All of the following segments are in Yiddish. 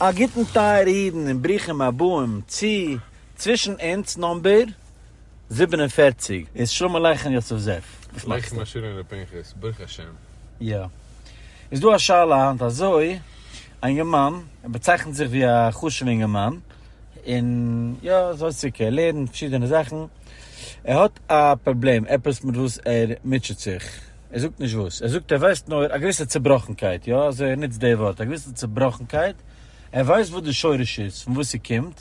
א גוטן טייערע אידן און ברוכים הבאים צו צווישן אונז number 47 איז שלום עליכם יוסף זאב, וואס מאכסטו? עליכם השלום ר' פנחס, ברוך השם. יא. איז דא א שאלה היינט אזוי, א אינגערמאן, ער באצייכנט זיך ווי א חשוב'ע אינגערמאן, און יא אזוי ער לערנט פארשידענע זאכן, ער האט א פראבלעם, עפעס מיט וואס ער מוטשעט זיך, ער זאגט נישט וואס, ער זאגט ער ווייסט נאר א געוויסע צובראכנקייט, יא אזוי ער נוצט די ווארט, א געוויסע צובראכנקייט, ער ווייסט וואס די שורש איז, פון וואס ס'קומט,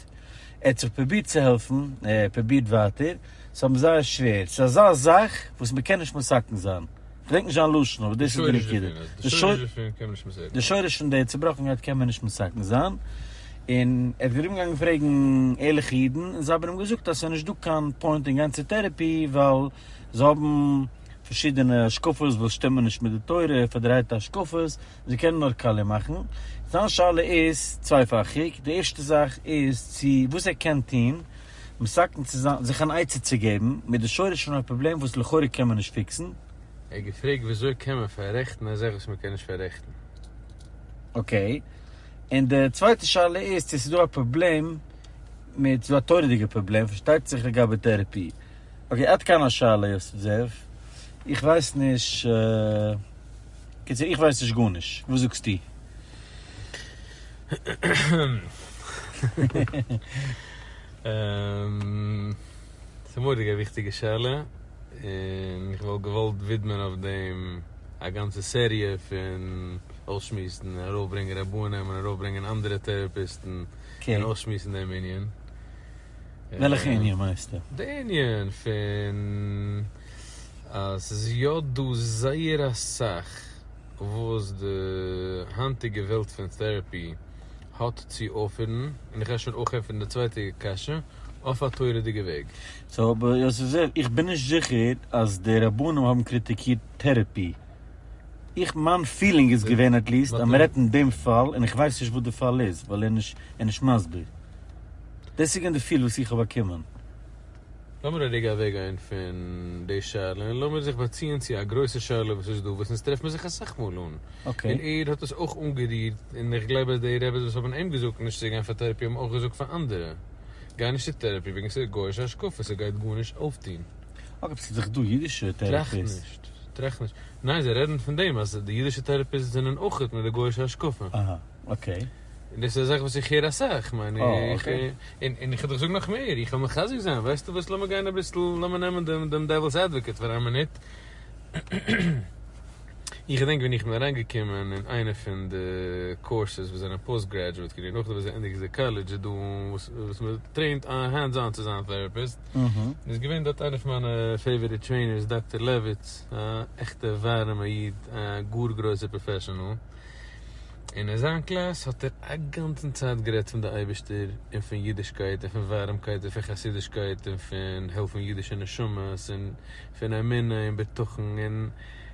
ער האט זיך פרובירט צו העלפן, ער פרובירט ווייטער, ס'איז אים זייער שווער, ס'איז אזא זאך וואס מ'קען נישט מתקן זיין, כ'דענק נישט זיין לשון אבער דאס איז די נקודה, די שורש דערפון קען מען נישט מתקן זיין. די שורש פון די צובראכנקייט קען מען נישט מתקן זיין, און ער איז ארומגעגאנגען פרעגן ערליכע אידן און זיי האבן אים געזאגט אז ס'איז נישט דא קיין point אין גיין צו therapy ווייל זיי האבן פארשידענע השקפות וואס שטימען נישט מיט די תורה, פארדרייטע השקפות, זיי קענען נאר קאליע מאכן. זיין שאלה איז צווייפאכיג, די ערשטע זאך איז צו וואס ער קען טון מתקן צו זיין, זיך אן עצה צו געבן מיט די שורש פון א פראבלעם וואס לכאורה קען מען נישט fix ן. ער האט געפרעגט וויאזוי קען מען פאררעכטן א זאך וואס מען קען נישט פאררעכטן. okay. און די צווייטע שאלה איז צו ס'איז דא א פראבלעם מיט, ס'איז דא א תורה'דיגע פראבלעם פארשטייט זיך לגבי therapy. okay, עד כאן השאלה יוסף זאב. איך ווייס נישט, קיצור איך ווייס נישט גארנישט, וואס זאגסטו? ס'איז מורא'דיג א וויכטיגע שאלה, און איך וואלט געוואלט ווידמען אויף דעם א גאנצע סעריע פון אויסשמועסן, ארויפברענגען רבנים און ארויפברענגען אנדערע טעראפיסטן און אויסשמועסן דעם ענין. וועלכע ענין מיינסטו? די ענין פון אז ס'איז יא דא זייער אסאך וואס די היינטיגע וועלט פון therapy האט צו offer ן, און איך גיי שוין אויך ענטפערן די צווייטע קשיא, אויף א תורה'דיגע וועג. so אבער יוסף זאב, איך בין נישט זיכער אז די רבנים האבן קריטיקירט therapy. איך מיין feeling איז געווען at least אז מ'רעדט אין דעם פאל, און איך ווייס נישט וואס די פאל איז ווייל ער איז נישט מסביר. דאס איז געווען די feel וואס איך האב באקומען. לאמיר א רגע אוועקגיין פון די שאלה און לאמיר זיך באציען צו א גרויסע שאלה וואס איז דא וואס אונז טרעפט מיר זיך אסאך מאל אן, און ער האט עס אויך אנגערירט, און איך גלייב אז די רעבעס וואס האבן אים געזאגט נישט צו גיין פאר therapy האבן אויך געזאגט פאר אנדערע, גיי נישט צו therapy וועגן ס'איז גוי'אישע השקפה, ס'גייט גארנישט אויפטון. אגב, ס'איז דאך דא אידישע טראכט therapists. נישט, טראכט נישט. ניין זיי רעדן פון דעם אז די אידישע therapists זענען אויכעט מיט די גוי'אישע השקפה. אהא, okay. און דאס איז א זאך וואס איך הער אסאך, כ'מיין איך, און און איך וועל דיך זאגן נאך מער, איך וועל מחזק זיין, ווייסטו וואס לאמיר גיין אביסל, לאמיר נעמען דעם דעם devil's advocate פאר א מינוט, איך געדענק ווען איך בין אריינגעקומען אין איינע פון די courses וואס זענען post graduate געווען, נאכדעם וואס זיי ענדיגן די קאלעדזש איז דא וואס וואס מען train ט hands on צו זיין therapist, איז געווען דארט איינער פון מיינע favorite trainers דאקטער לעוויץ, א עכטע ווארעמע איד, א גאר גרויסע professional. און אין זיין קלאס האט ער א גאנצן צייט גערעדט פון די אייבערשטער און פון אידישקייט און פון ווארעמקייט און פון חסידישקייט און פון העלפן אידישע נשמות און פון אמונה און בטחון און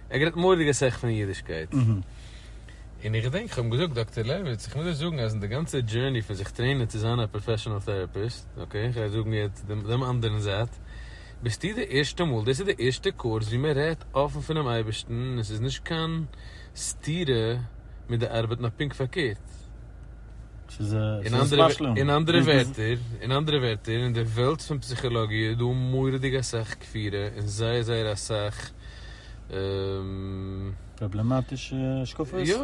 ער האט גערעדט מורא'דיג אסאך פון אידישקייט. און איך געדענק איך האב אים געזאגט דאקטער לעוויץ איך מוז דיר זאגן אז אין די גאנצע journey פון זיך train ען צו זיין א professional therapist, okay איך גיי זאגן יעצט דעם אנדערן זייט, ביסטו די ערשטע מאל, דאס איז די ערשטע קורס ווי מען רעדט אפן פונעם אייבערשטן און עס איז נישט קיין סתירה מיט די ארבעט נאר פונקט פארקערט. אין אנדערע ווערטער, אין אנדערע ווערטער, אין די וועלט פון פסיכאלאגיע איז דא מורא'דיג אסאך כפירה און זייער זייער אסאך. פראבלעמאטישע השקפות? יא,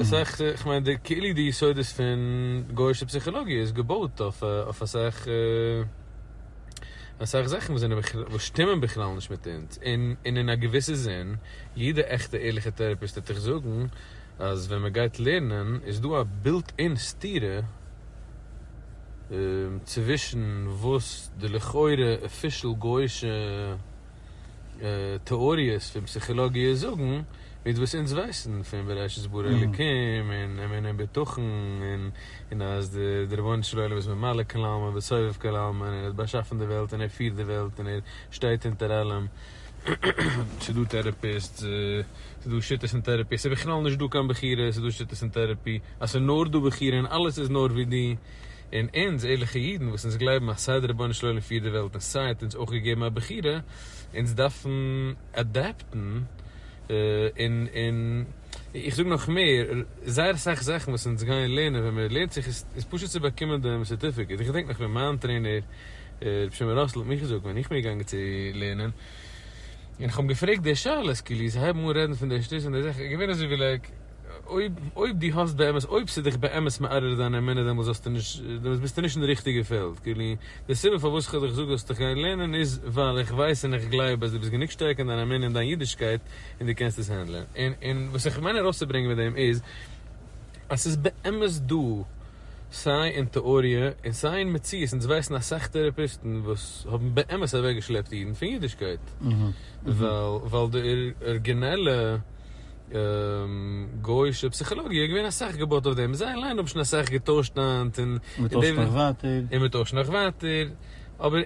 אסאך, כ'מיין די כאילו די יסודות פון גוי'אישע פסיכאלאגיע איז געבויט אויף אסאך אסאך זאכן וואס זענען וואס שטימען בכלל נישט מיט אונז, און אין א געוויסע זין יעדע עכטע ערליכע therapist וועט דיך זאגן אז ווען מען גייט לערנען איז דא א built in סתירה צווישן וואס די לכאורה official גוי'אישע טעאריעס פון פסיכאלאגיע זאגן מיט וואס אונז ווייסן פון בראשית ברא אלקים און אמונה און בטחון און אז די רבונו של עולם איז ממלא כל עלמין וסובב כל עלמין און ער האט באשאפן די וועלט און ער פירט די וועלט און ער שטייט אונטער אלעם. ס'איז דא therapists, ס'איז דא שיטות אין therapy, ס'איז בכלל נישט דא קיין בחירה, ס'איז דא שיטות אין therapy אז ס'איז נאר דא בחירה און אלעס איז נאר ווי דו, און אונז ערליכע אידן וואס אונז גלייבן אז סיי דער רבונו של עולם פירט די וועלט און סיי האט אונז אויך געגעבן א בחירה, אונז דארפן adapt ן און און. איך זאג נאך מער, זייער אסאך זאכן וואס אונז גייען לערנען ווען מען לערנט זיך איז איז פשוט צו באקומען דעם certificate. איך געדענק נאך ווען מיין trainer ר' שמעון ראסל האט מיך געזאגט ווען איך בין געגאנגען צו לערנען, און איך האב אים געפרעגט די שאלות, כאילו זיי הייבן אן רעדן פון די שטות און די זאך, איז געווען אזוי ווי like, אויב אויב דו האסט באמת, אויב ס'איז דיך באמת מערער דיין אמונה דעמאלס זאלסטו נישט, דעמאלס ביסטו נישט אין די ריכטיגע פעלד, כאילו, די סיבה פארוואס איך האב דיך געזאגט זאלסט דיך גיין לערנען איז ווייל איך ווייס און איך גלייב אז דו ביסט גענוג שטארק אין דיין אמונה און דיין אידישקייט און דו קענסט עס handle ען. און און וואס איך מיין ארויסצוברענגען מיט דעם איז אז ס'איז באמת דא סיי אין טעאריע און סיי אין מציאות, אונז ווייסן אסאך טעראפיסטן וואס האבן באמת אוועקגעשלעפט אידן פון אידישקייט ווייל ווייל די ארגינעלע גוי'אישע פסיכאלאגיע איז געווען אסאך געבויט אויף דעם, זיי אליין האבן שוין אסאך געטוישט היינט און מ'טוישט נאך ווייטער. און מ'טוישט נאך ווייטער, אבער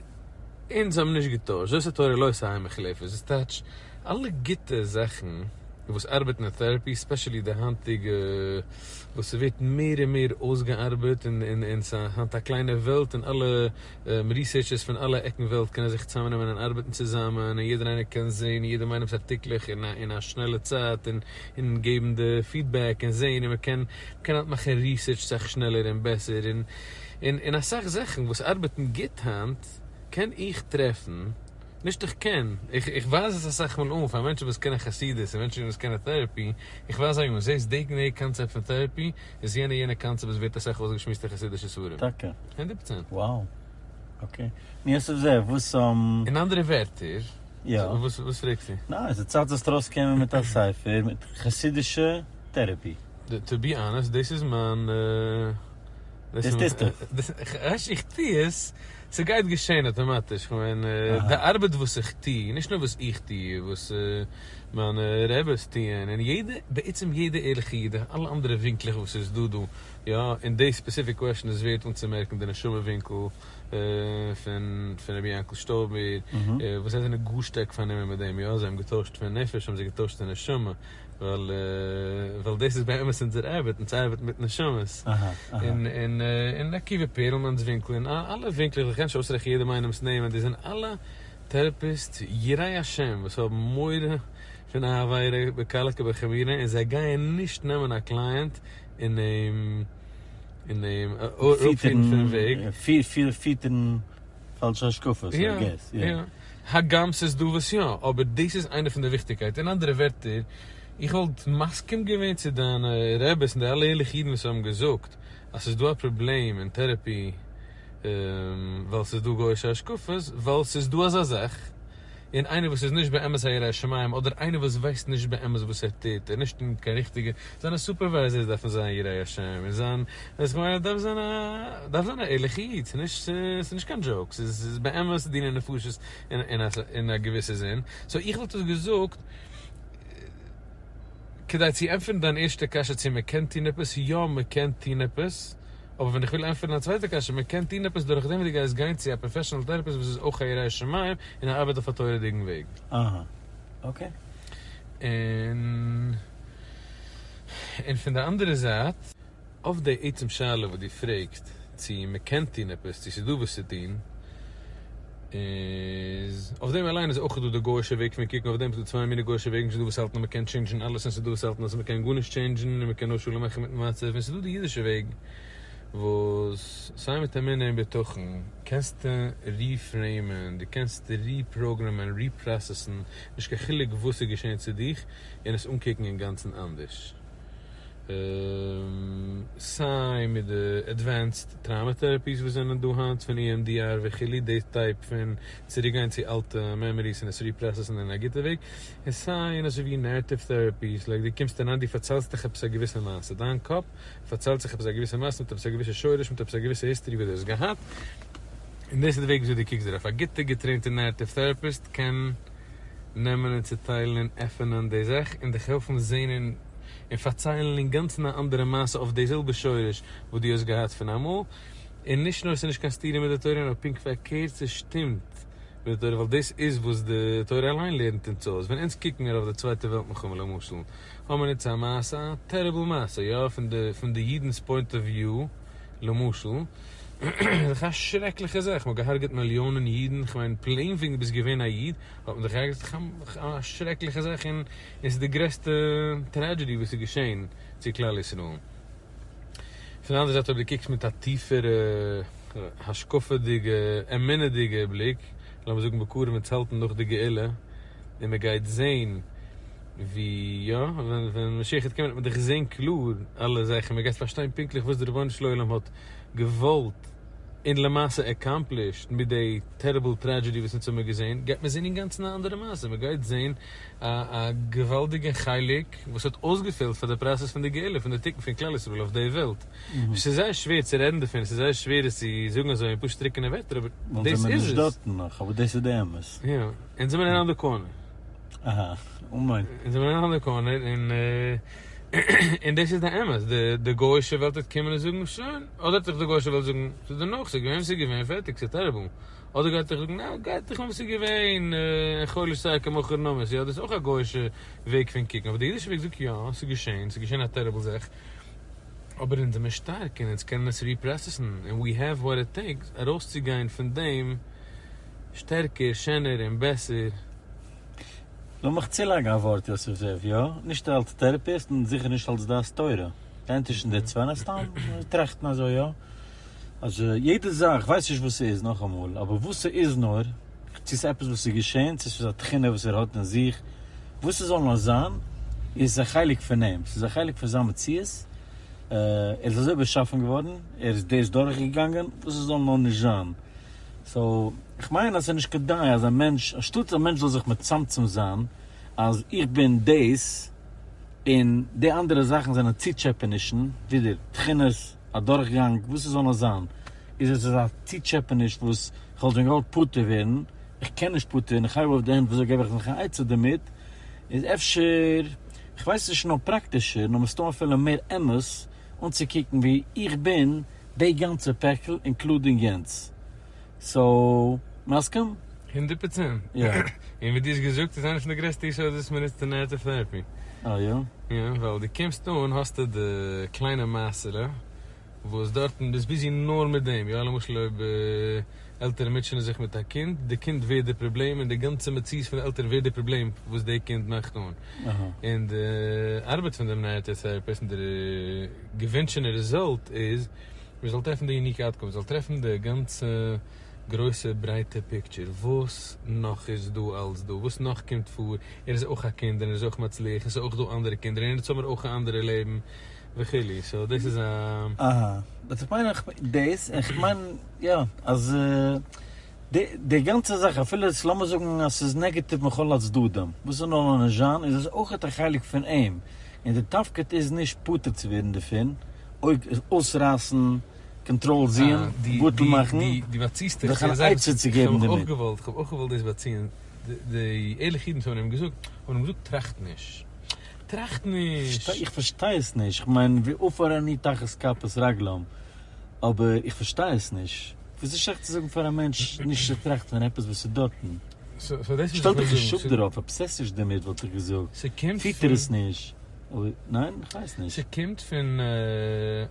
אונז האבן נישט געטוישט, זאת התורה לא תהא מוחלפת, דאס טייטש אלע גוטע זאכן וואס ארבעטן אין therapy, especially די היינטיגע וואס ס'ווערט מער און מער אויסגעארבעט און און ס'איז היינט א קליינע וועלט און אלע researchers פון אלע עקן וועלט קענען זיך צוזאמנעמען און ארבעטן צוזאמען און יעדער איינער קען זען יעדעם איינעמ'ס ארטיקלעך אין א שנעלע צייט און און געבן די feedback און זען און מ'קען מ'קען היינט מאכן research סאך שנעלער און בעסער און און און אסאך זאכן וואס ארבעטן גוט היינט קען איך טרעפן, נישט איך קען, איך איך ווייז עס אסאך מאל אן פאר מענטשן וואס קענען חסידות און מענטשן וואס קענען therapy, איך ווייז זיי אן, זעסט די די קאנצעפט פון therapy איז יענע יענע קאנצעפט וואס ווערט אסאך אויסגעשמועסט אין חסידישע ספרים. טאקע? 100%. Wow. Okay. נו יוסף זאב, וואס. אין אנדערע ווערטער, יא. וואס וואס פרעגסטו? ניין, עס איז צייט זאלסט ארויסקומען מיט א ספר מיט חסידישע therapy. To be honest, דאס איז מיין. דאס טוסטו? איך איך טו עס, ס'גייט געשען אטאמאטיש, כ'מיין די ארבעט וואס איך טו, נישט נאר וואס איך טו, וואס מיינע רעבעס טוען, און יעדע, בעצם יעדע ערליכע איד, אלע אנדערע ווינקלעך וואס איז דא דא, יא, אין די specific question איז ווערט אנצומערקן די נשמה ווינקל פון פון רבי יענקל שטויבער, וואס זיי זענען גאר שטארק פארנומען מיט דעם, יא, זיי האבן געטוישט פון נפש האבן זיי געטוישט צו נשמה. ווייל ווייל דאס איז באמת אונזער ארבעט, אונז ארבעטן מיט נשמות. און און און עקיבא פערלמאן'ס ווינקל און אלע ווינקלעך, איך קען נישט אויסרעכענען יעדעם איינעמ'ס נעמען, די זענען אלע therapists יראי השם וואס האבן מורא פון א עבירה בקלה כבחמורה און זיי גייען נישט נעמען א client און אים און אים אראפפירן פון וועג. פיטערן פאלשע השקפות, I guess. יא. הגם ס'איז דא וואס יא, אבער דאס איז איינע פון די וויכטיגקייט. אין אנדערע ווערטער, איך וואלט מסכים געווען צו דיינע רעבעס און די אלע ערליכע אידן וואס האבן געזאגט אז ס'איז דא א פראבלעם אין therapy ווייל ס'איז דא גוי'אישע השקפות, ווייל ס'איז דא אזא זאך, און איינער וואס איז נישט באמת א ירא שמים אדער איינער וואס ווייסט נישט באמת וואס ער טוט, ער איז נישט אין קיין ריכטיגע, זיינע supervisors דארפן זיין יראי השם און זיין, איך מיין ער דארף זיין א, דארף זיין א ערליכע איד, ס'איז נישט, ס'איז נישט קיין joke, ס'איז באמת דיני נפשות אין א געוויסע זין, so איך וואלט עס געזאגט, כדי צו ענטפערן דיין ערשטע קשיא צו מען קען טון עפעס, יא מען קען טון עפעס, אבער ווען איך וויל ענטפערן א צווייטע קשיא, מען קען טון עפעס דורך דעם וואס דו גייסט גיין צו א professional therapist וואס איז אויך א ירא שמים און ער ארבעט אויף א תורה'דיגן וועג. אהא. Okay. און און פון די אנדערע זייט, אויף די עצם שאלה וואס דו פרעגסט צו מען קען טון עפעס, צו ס'איז דא וואס צו טון, איז אויף דעם אליין איז אויך דא די גוי'אישע וועג פון קוקן אויף דעם, ס'איז דא צוויי מיני גוי'אישע וועגן, ס'איז דא וואס האלטן אז מ'קען change ן אלעס און ס'איז דא וואס האלטן אז מ'קען גארנישט change ן און מ'קען נאר שלום מאכן מיטן מצב, און ס'איז דא די אידישע וועג וואס סיי מיט אמונה און בטחון קענסטו reframe ען, דו קענסט reprogram ען, reprocess ן, נישט קיין חילוק וואס איז געשען צו דיך, און עס אנקוקן אינגאנצן אנדערש. סיי מיט די advanced trauma therapies וואס זענען דא היינט פון EMDR וכו', די type פון צוריקגיין צו אלטע memories און עס reprocess ן אין א גוטע וועג, און סיי אין אזוי ווי narrative therapies, like דו קומסט אריין דו פארציילסט דיך עפעס א געוויסע מעשה, דיין קאפ פארציילט זיך עפעס א געוויסע מעשה מיט עפעס א געוויסע שורש מיט עפעס א געוויסע history וואס דו האסט געהאט, און דאס איז די וועג וויאזוי דו קוקסט דערויף. א גוטע געטרעינטע narrative therapist קען נעמען און צוטיילן און עפענען די זאך און דיך העלפן זען און און פארציילן אינגאנצן א אנדערע מעשה אויף די זעלבע שורש וואס דו האסט געהאט פון אמאל, און נישט נאר ס'איז נישט קיין סתירה מיט די תורה נאר פונקט פארקערט ס'שטימט מיט די תורה ווייל דאס איז וואס די תורה אליין לערנט אונז אויס, ווען אונז קוקן מיר אויף די צווייטע וועלט מלחמה למשל האבן מיר אונז א מעשה א terrible מעשה יא פון די פון די אידנ'ס point of view למשל. איז דאך א שרעקליכע זאך, מ'האט געהארגעט מיליאנען אידן, כ'מיין plain וועגן דו ביסט געווען א איד האט מען דיך געהארגעט, ס'איז דאך א שרעקליכע זאך און ס'איז די גרעסטע tragedy וואס איז געשען צו כלל ישראל. פון די אנדערע זייט אויב דו קוקסט מיט א טיפערע השקפה'דיגע אמונה'דיגע בליק, לאמיר זאגן בקרוב אונז האלטן נאך די גאולה און מ'גייט זען ווי יא ווען ווען משיח וועט קומען וועט מען דאך זען קלאר אלע זאכן, מען גייט פארשטיין פונקטליך וואס דער רבונו של עולם האט געוואלט און למעשה accomplished מיט די terrible tragedy וואס אונז האמיר געזען, גייט מען זען אינגאנצן א אנדערע מעשה, מען גייט זען א א געוואלדיגע חלק וואס האט אויסגעפעלט פאר די process פון די גאולה, פון די תיקון פון כלל ישראל אויף די וועלט. ס'איז זייער שווער צו רעדן דערפון, ס'איז זייער שווער עס צו זאגן אזוי אין פשוט טרוקענע ווערטער, אבער דאס איז עס. אונז זעמיר נישט דארטן נאך, אבער דאס איז די אמת. יא, אונז זעמיר around the corner. אהא, אמן. אונז זעמיר around the corner, און און דאס איז די אמת, די גוי'אישע וועלט וועט קומען און זאגן שוין, אדער וועט דיך די גוי'אישע וועלט זאגן, ס'איז דערנאך, ס'איז געווען וואס ס'איז געווען, פערטיג, ס'איז terrible. אדער גייט דיך זאגן, ניין, גייט דיך אן וואס ס'איז געווען, חולה שטארק ומחר נמות, יא, דאס איז אויך א גוי'אישע וועג פון קוקן, אבער די אידישע וועג זאגט יא, ס'איז געשען, ס'איז געשען א terrible זאך, אבער אונז זעמיר שטארק און אונז קענען עס reprocess ן, און we have what it takes ארויסצוגיין פון דעם שטערקער, שענער און בעסער. לאמיך צולייגן א ווארט יוסף זאב, יא, נישט אלס therapist און זיכער נישט אלס דעת תורה, גיין צווישן די צוויי, נאר סתם טראכטן אזוי יא, אז יעדע זאך, כ'ווייס נישט וואס ס'איז נאכאמאל, אבער וואס ס'איז נאר, צו ס'איז עפעס וואס איז געשען, צו ס'איז א תכונה וואס ער האט אין זיך, וואס ס'זאל נאר זיין, איז א חלק פון אים, ס'איז א חלק פון זיין מציאות, ער איז אזוי באשאפן געווארן, ער איז דאס דורכגעגאנגען, וואס ס'זאל נאר נישט זיין. so, איך מיין אז ס'איז נישט כדאי אז א מענטש, אנשטאט א מענטש זאל זיך מצמצם זיין אז איך בין דאס, און די אנדערע זאכן זענען צוטשעפענישן, ווידער, תכונות, א דורכגאנג, וואס ס'זאל נאר זיין, איז עס אזא צוטשעפעניש וואס כ'וואלט ווען געוואלט פטור ווערן, איך קען נישט פטור ווערן, איך הייב אויף די הענט וויאזוי געב איך זיך אן עצה דערמיט, איז אפשר, כ'ווייס נישט נאר פראקטישער, נאר מסתמא אפילו מער אמת, אנצוקוקן ווי איך בין די גאנצע פעקל including יענץ. so, מסכים? 100%. יא. און ווי דו האסט געזאגט איז איינע פון די גרעסטע יסודות וואס מען נוצט אין narrative therapy. אה יא? יא, ווייל דו קומסט אן האסטו די קליינע מעשה'לע וואס דארטן ביסט busy נאר מיט דעם, יא למשל אויב עלטערן מוטשענען זיך מיט א קינד, די קינד ווערט די פראבלעם און די גאנצע מציאות פון די עלטערן ווערט די פראבלעם וואס די קינד מאכט אן. און די ארבעט פון דעם narrative therapist און די געווינטשענע result איז מען זאל טרעפן די unique outcome, מען זאל טרעפן די גאנצע גרויסע ברייטע picture, וואס נאך איז דא אלס דא, וואס נאך קומט פאר, ער איז אויך א קינד און ער איז אויך מצליח און ס'איז אויך דא אנדערע קינדער און אונז האמיר אויך א אנדערע לעבן וכו', so דאס איז א. אהא, but איך מיין דאס, איך מיין יא אז די גאנצע זאך אפילו עס לאמיר זאגן אז ס'איז נעגעטיוו מכל הצדדים, וואס ס'זאל נאר נישט זיין, איז עס אויכעט א חלק פון אים, און די תפקיד איז נישט פטור צו ווערן דערפון, אויסרייסן, קאנטראל זיען, בטל מאכן, דו באציסט דיך זיך אן עצה צו געבן דערמיט. איך האב אויך געוואלט דאס באציען, די ערליכע אידן האבן אים געזאגט, האבן אים געזאגט טראכט נישט, טראכט נישט. איך פארשטיי עס נישט, איך מיין ועפר אני תחת כפות רגלם, אבער איך פארשטיי עס נישט. וואס איז שייך צו זאגן פאר א מענטש נישט צו טראכטן פון עפעס וואס איז דארטן? שטעל דיך נישט אפ דערויף, obsess נישט דערמיט וואלט איך געזאגט. פיטער עס נישט. אבער ניין? איך ווייס נישט. ס'קומט פון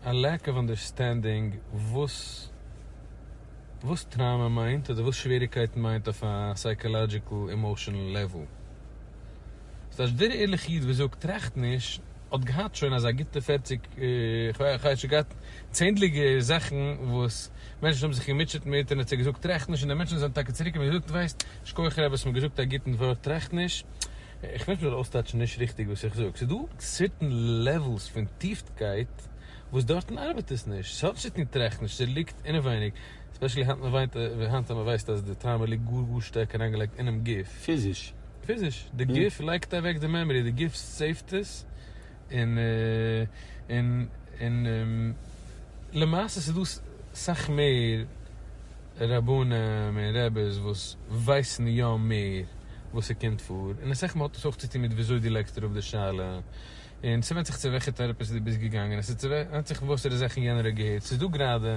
א lack of understanding וואס וואס trauma מיינט אדער וואס שוועריקייטן מיינט אויף א psychological emotional level. ס'טייטש דער ערליכע איד וואס זאגט טראכט נישט האט געהאט שוין אזא גוטע 40 כ'ווייס שוין געהאט צענדליגע זאכן וואס מענטשן האבן זיך געמוטשעט מיט און האט זיי געזאגט טראכט נישט און די מענטשן זענען טאקע צוריק און געזאגט ווייסט שכוח רבי האסט מיר געזאגט א גוטן ווארט טראכט נישט. איך וויל נישט מ'זאל אויסטייטשן נישט ריכטיג וואס איך זאג, ס'איז דא certain levels פון טיפקייט וואס דארטן ארבעט עס נישט, ס'האט נישט צו טון טראכט נישט, ס'ליגט אינעווייניג, especially היינט מ'וויינט היינט אז מ'ווייסט אז די trauma ליגט גאר גאר שטארק אריינגעלייגט אינעם גוף. פיזיש. פיזיש, די גוף לייגט אוועק די memory, די גוף save ט עס, און און און למעשה ס'איז דא סאך מער רבנים און רעבעס וואס ווייסן יא מער וואס ס'קומט פאר, און אסאך מאל האט עס אויך צוטון מיט וויאזוי דו לייגסט אראפ די שאלה, און ס'ווענדט זיך צו וועלכע therapist דו ביסט געגאנגען, עס ווענדט זיך וואסערע זאכן יענער האט געהערט, ס'איז דא גראדע,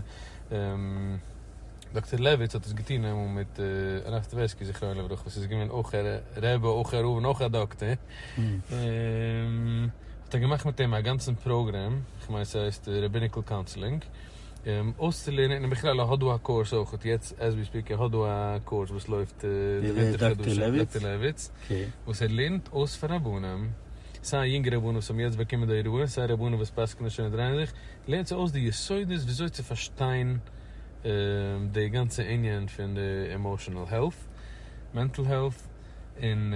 דאקטער לעוויץ האט עס געטון אמאל מיט הרב טווערסקי זכרונו לברכה וואס איז געווען אויך א רבי אויך א רב און אויך א דאקטער, האט ער געמאכט מיט אים א גאנצן פראגרעם, כ'מיין ס'הייסט rabbinical counseling. אים אויסצולערנען, און בכלל ער האט דא א course אויכעט, יעצט as we speak ער האט דא א course וואס לויפט די ווינטער חדשים, דאקטער לעוויץ, וואס ער לערנט אויס פאר רבנים, סיי יונגע רבנים וואס האבן יעצט באקומען די הוראה, סיי רבנים וואס פסק'נען שוין און דרייען זיך, לערנט זיי אויס די יסודות וויאזוי צו פארשטיין די גאנצע ענין פון די emotional health, mental health, און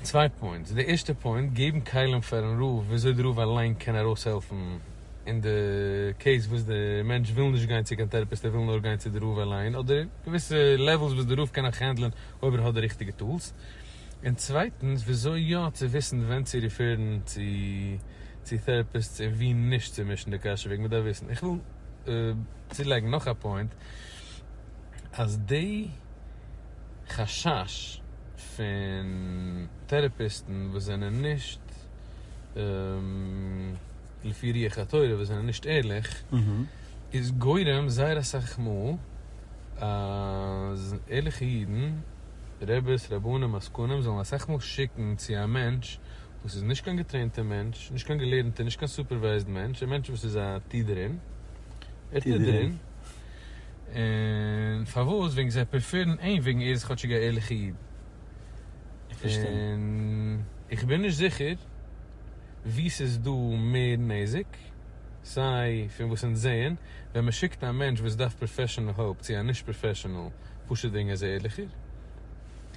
צוויי points, די ערשטע point, געבן כלים פארן רב וויאזוי די רב אליין קען ארויסהעלפן אין די case וואס די מענטש וויל נישט גיין צו קיין therapist ער וויל נאר גיין צו די רב אליין, אדער געוויסע levels וואס די רב קען נאך handle ען אויב ער האט די ריכטיגע tools. און צווייטנס וויאזוי יא צו וויסן ווען צו refer ן צו צו therapists און ווי נישט צו מישן די קאשע וועגן מ'דארף וויסן. איך וויל צולייגן נאך א point אז די חשש פון therapist ן וואס זענען נישט לפי רוח התורה וואס זענען נישט ערליך איז גורם זייער אסאך מאל אז ערליכע אידן רעבעס, רבנים, עסקנים זאלן אסאך מאל שיקן צו א מענטש וואס איז נישט קיין געטרעינטע מענטש, נישט קיין געלערנטע, נישט קיין supervised מענטש, א מענטש וואס איז א טוט דערין, ער טוט דערין, און פארוואס? וועגן זיי prefer ן אים וועגן ער איז כאטשיג א ערליכע איד. און איך בין נישט זיכער וואו ס'איז דא מער נזק, סיי פון וואס אונז זעען, ווען מ'שיקט א מענטש וואס דארף professional help צו א נישט professional פשוט וועגן ער איז ערליכער,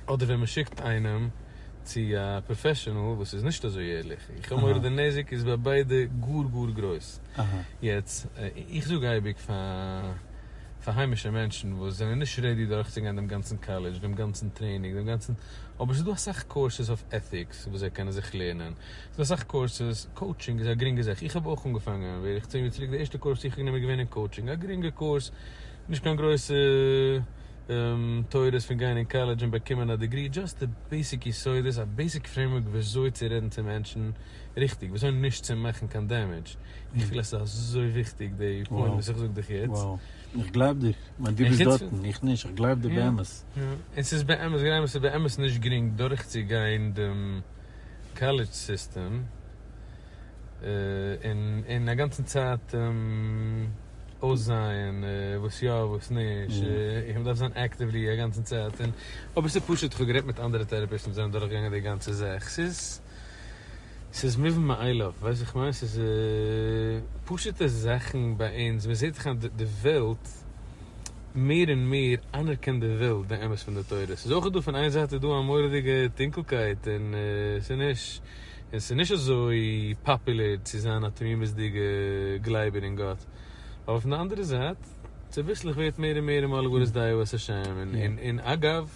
אדער ווען מ'שיקט איינעם צו א professional וואס איז נישט אזוי ערליך. איך האב מורא די נזק איז ביי ביידע גאר גאר גרויס. יעצט, איך זאג אייביג פאר פאר היימישע מענטשן וואס זענען נישט ready דורכצוגיין דעם גאנצן קאלעדזש, דעם גאנצן training, דעם גאנצן, אבער ס'איז דא אסאך courses אויף ethics וואס זיי קענען זיך לערנען, ס'איז דא אסאך courses, coaching איז א גרינגע זאך, איך האב אויך אנגעפאנגען בערך 10 יאר צוריק, די ערשטע course וואס איך האב גענומען איז געווען אין coaching, א גרינגע course, נישט קיין גרויסע תורות פון גיין אין קאלעדזש און באקומען א degree, just די basic יסודות, א basic framework וויאזוי צו רעדן צו מענטשן ריכטיג, וויאזוי נישט צו מאכן קיין damage, איך פיל אז ס'איז אזוי וויכטיג די point וואס איך זאג דיך יעצט. איך גלייב דיר, כ'מיין דו ביסט דארטן, איך נישט, איך גלייב דיר באמת. און ס'איז באמת, גלייב מיר ס'איז באמת נישט גרינג דורכצוגיין דעם college system, און און א גאנצן צייט אויסזייען וואס יא וואס נישט, און מ'דארף זיין actively א גאנצן צייט, און אבער ס'איז פשוט, כ'האב גערעדט מיט אנדערע therapists וואס זענען דורכגעגאנגען די גאנצע זאך, ס'איז ס'איז מובן מאליו, ווייסט וואס איך מיין? ס'איז פשוט'ע זאכן ביי אונז, מ'זעט זיך היינט די וועלט מער און מער אנערקענט די וועלט די אמת פון די תורה, ס'איז אויך דא פון איין זייט איז דא א מורא'דיגע טונקלקייט און ס'איז נישט און ס'איז נישט אזוי פאפולער צו זיין א תמימות'דיגע גלייבער אין גאט, אבער פון די אנדערע זייט צוביסלעך ווערט מער און מער מלא הארץ דעה את השם, און אגב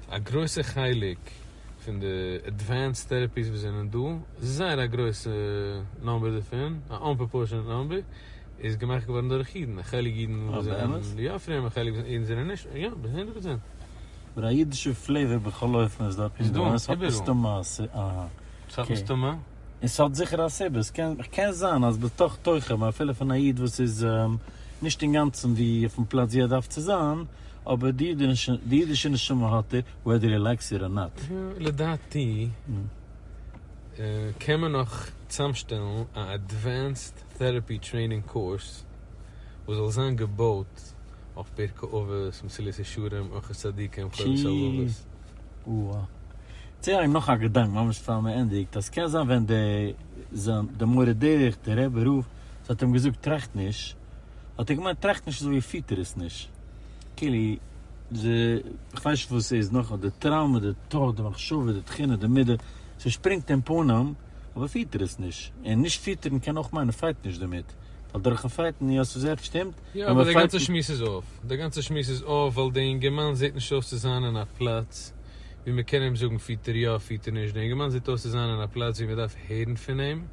א גרויסע חלק פון די advanced therapies וואס זענען דא, זייער א גרויסע number דערפון, א unproportionate number, איז געמאכט געווארן דורך אידן, א חלק אידן וואס זענען יא פרום, א חלק אידן זענען נישט, יא, 100%. אבער א אידישע flavor בכל אופן איז דארט נישט דא, און עס האט מסתמא א סיבה. עס האט מסתמא? און ס'האט זיכער א סיבה, עס קען זיין אז בתוך תוכם אפילו פון א איד וואס איז נישט אינגאנצן ווי אויפן פלאץ ווי ער דארף צו זיין, אבער די אידישע נשמה האט ער, whether he likes it or not. לדעתי קען מען נאך צאמשטעלן א advanced therapy training course וואס זאל זיין געבויט אויף פרקי אבות, מסילת ישרים, אורחות צדיקים, חובת הלבבות. אוה. צולייגן נאך א געדאנק ממש פאר מען ענדיגט, אז קען זיין ווען די זיין די מורה דרך די רבי רב ז האט אים געזאגט טראכט נישט, האט ער געמיינט טראכט נישט אזוי ווי פיטער עס נישט, כאילו די כ'ווייס נישט וואס ס'איז נאך די טראומא די thought די מחשבה די תכונה די מידה ס'שפרינגט אין פנים אבער פיטער עס נישט, און נישט פיטערן קען אויך מיינען fight נישט דערמיט, ווייל דורכן fight ן יא ס'איז עכט שטימט, יא אבער די גאנצע שמועס איז off, די גאנצע שמועס איז off ווייל די אינגערמאן זעט נישט אויס צו זיין אין א פלאץ ווי מען קען אים זאגן פיטער יא פיטער נישט, די אינגערמאן זעט אויס צו זיין אין א פלאץ ווי מען דארף הערן פון אים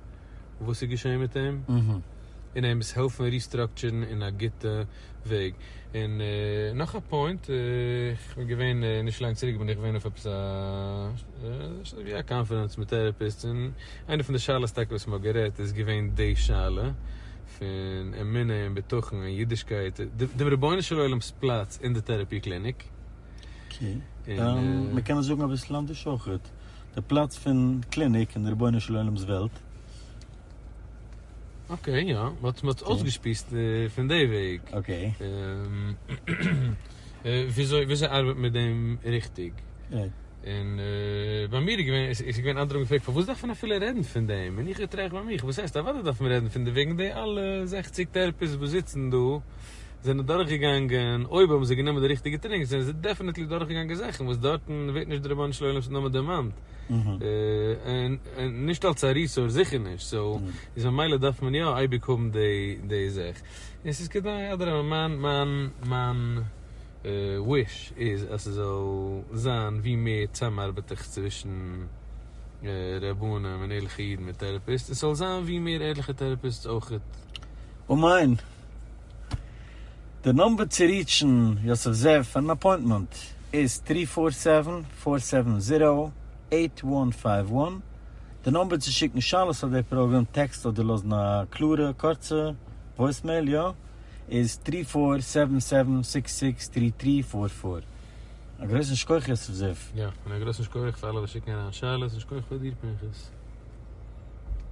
וואס איז געשען מיט אים און אים עס העלפן restructure ן אין א גוטע וועג. און נאך א point, איך בין געווען נישט לאנג צוריק בין איך געווען אויף עפעס א ווי א קאנפערענץ מיט therapists און איינע פון די שאלות טאקע וואס מען האט גערעדט איז געווען די שאלה פון אמונה און בטחון און אידישקייט, דעם רבונו של עולם'ס פלאץ אין די therapy clinic. okay, מען קען עס זאגן אביסל אנדערש אויכעט, די פלאץ פון clinic אין די רבונו של עולם'ס וועלט. Okay יא, מ'האט מ'האט אויסגעשמועסט פון די וועג. Okay. וויאזוי וויאזוי ארבעט מיט דעם ריכטיג. און ביי מיר איז געווען, עס איז געווען אנדערע האבן געפרעגט פארוואס דארף מען אפילו רעדן פון דעם, און איך געטראכט ביי מיך, וואס הייסט אוודאי דארף מען רעדן פון דעם, וועגן די אלע 60 therapists וואס זיצן דא זענען דורכגעגאנגען, אויב האבן זיי גענומען די ריכטיגע training זענען זיי definitely דורכגעגאנגען זאכן וואס דארטן ווערט נישט דער רבונו של עולם'ס נאמען דערמאנט, און נישט אלס א resource זיכער נישט, so איז ממילא דארף מען יא אייביג האבן די זאך, און ס'איז כדאי אדרבה מיין מיין מיין wish איז אז ס'זאל זיין ווי מער צוזאמארבעט צווישן רבנים און ערליכע אידן מיט therapists, און ס'זאל זיין ווי מער ערליכע therapists אויכעט. אמן. די number צו reach ן יוסף זאב פאר אן appointment איז three four seven, four seven zero, eight one five one. די number צו שיקן שאלות אויף די פראגראם, טעקסט אדער לאזן א קלארע קורצע voicemail יא, איז three four seven seven six six three three four four. א גרויסן שכוח יוסף זאב. יא, און א גרויסן שכוח פאר אלע וואס שיקן אריין שאלות, און שכוח פאר דיר פנחס.